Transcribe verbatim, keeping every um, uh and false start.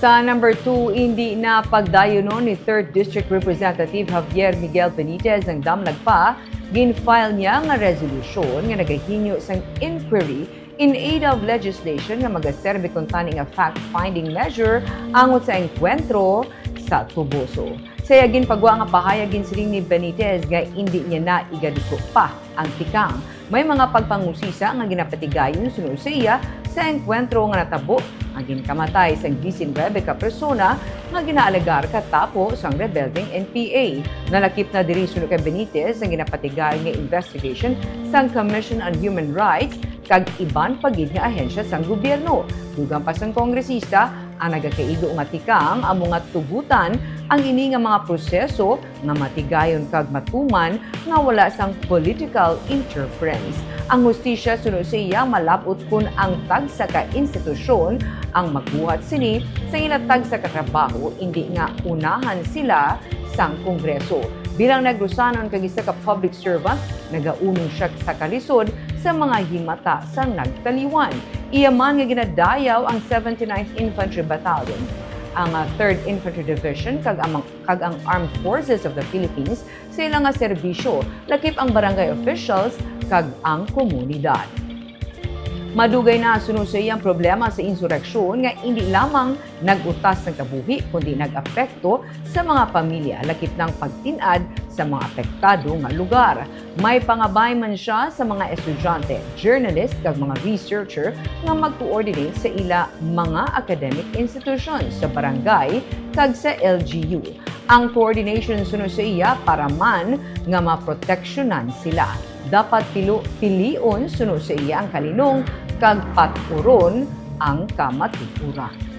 Sa number two, indi na pagdayunon ni Third District Representative Javier Miguel Benitez ang damlag pa. Gin-file niya nga resolusyon nga nagahinyo sang inquiry in aid of legislation nga magaserbi kuntani nga fact-finding measure angot sa engkwentro sa Toboso. Sa iya ginpagwa nga pahayag, ginsiling ni Benitez nga indi niya na igaduso pa ang tikang. May mga pagpangusisa nga ginapatigayon suno sa iya sa engkwentro nga natabo nga ginkamatay sang disinuybe ka persona nga ginaalegar katapo sang rebeldeng N P A. Nalakip na diri suno kay Benitez ang ginapatigayon nga investigation sang Commission on Human Rights kag iban pa gid nga ahensya sang gobyerno. Dugang pa sang kongresista, ang nagakaigo nga tikang amo nga tugutan ang ini nga mga proseso nga matigayon kag matuman nga wala sang political interference. Ang hustisya, suno sa iya, malab-ot kon ang tagsa ka institusyon ang magbuhat sini sa ila tagsa ka trabaho, indi nga unahan sila sang Kongreso. Bilang Negrosanon kag isa ka public servant, nagaunong siya sa kalisod sa mga himata sang nagtaliwan. Iya man nga ginadayaw ang seventy-ninth Infantry Battalion, ang, ah, Third Infantry Division kag ang, kag ang Armed Forces of the Philippines sa ila nga serbisyo, lakip ang barangay officials kag ang komunidad. Madugay na suno sa iyang problema sa insureksyon nga indi lamang nag-utas ng kabuhi, kundi nag-apekto sa mga pamilya, lakip ng pagtin-ad sa mga apektado nga lugar. May pangabay man siya sa mga estudyante, journalist, kag mga researcher nga mag-coordinate sa ila mga academic institutions sa barangay kag sa L G U. Ang coordination, suno sa iya, para man nga maproteksyonan sila. Dapat pilo-, pilion, suno sa iya, ang kalinong kag pat-uron ang kamatuoran.